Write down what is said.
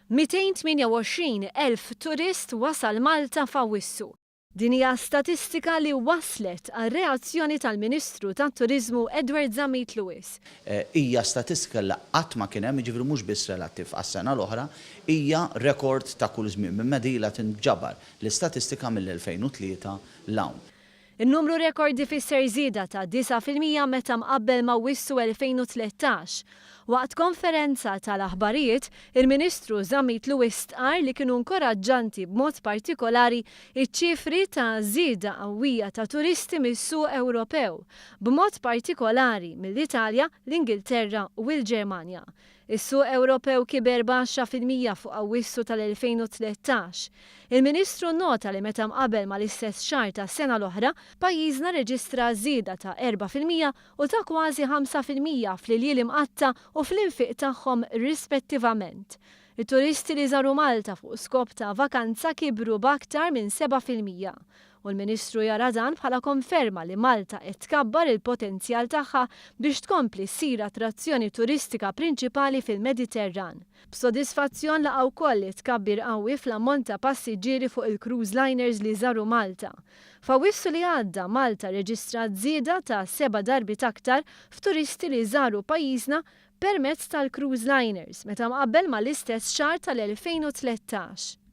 228,000 turist wasal Malta f'Awwissu. Din hija statistika li wasslet għar-reazzjoni tal-Ministru tat-Turiżmu Edward Zammit Lewis. Hija statistika li qatt ma kien hemm, jiġifieri mhux biss relattiv għas-sena l-oħra, hija rekord ta' kull żmien minn meta ilha tinġabar l-istatistika mill-2003 'l hawn. In-numru rekord ifisser żieda ta' 9% meta mqabbel m'Awwissu 2013. Waqt konferenza tal-aħbarijiet, il-Ministru Zammit Lewis stqarr li kienu nkoraġġanti b'mod partikolari ċ-ċifri ta' żieda qawwija ta' turisti mis-suq Ewropew, b'mod partikolari mill-Italja, l-Ingilterra u l-Ġermanja. Is-suq Ewropew kiber b'10% fuq Awwissu tal-2013. Il-Ministru nnota li meta mqabbel mal-istess xahar tas-sena l-oħra, pajjiżna rreġistra żieda ta' 4% u ta' kważi 5% fl-iljieli mqatta' u fl-infiq tagħhom rispettivament. It-turisti li żaru Malta fuq skop ta' vakanza kibru b'aktar minn 7%. U l-Ministru jara dan bħala konferma li Malta qed tkabbar il-potenzjal tagħha biex tkompli ssir attrazzjoni turistika prinċipali fil-Mediterran. B'sodisfazzjon laqa' wkoll it-tkabbir qawwi fl-ammont ta' passiġġieri fuq il-cruise liners li żaru Malta. F'Awwissu li għadda, Malta rreġistrat żieda ta' seba' darbiet aktar f'turisti li żaru pajjiżna permezz tal-cruise liners meta mqabbel mal-istess xahar tal-2013.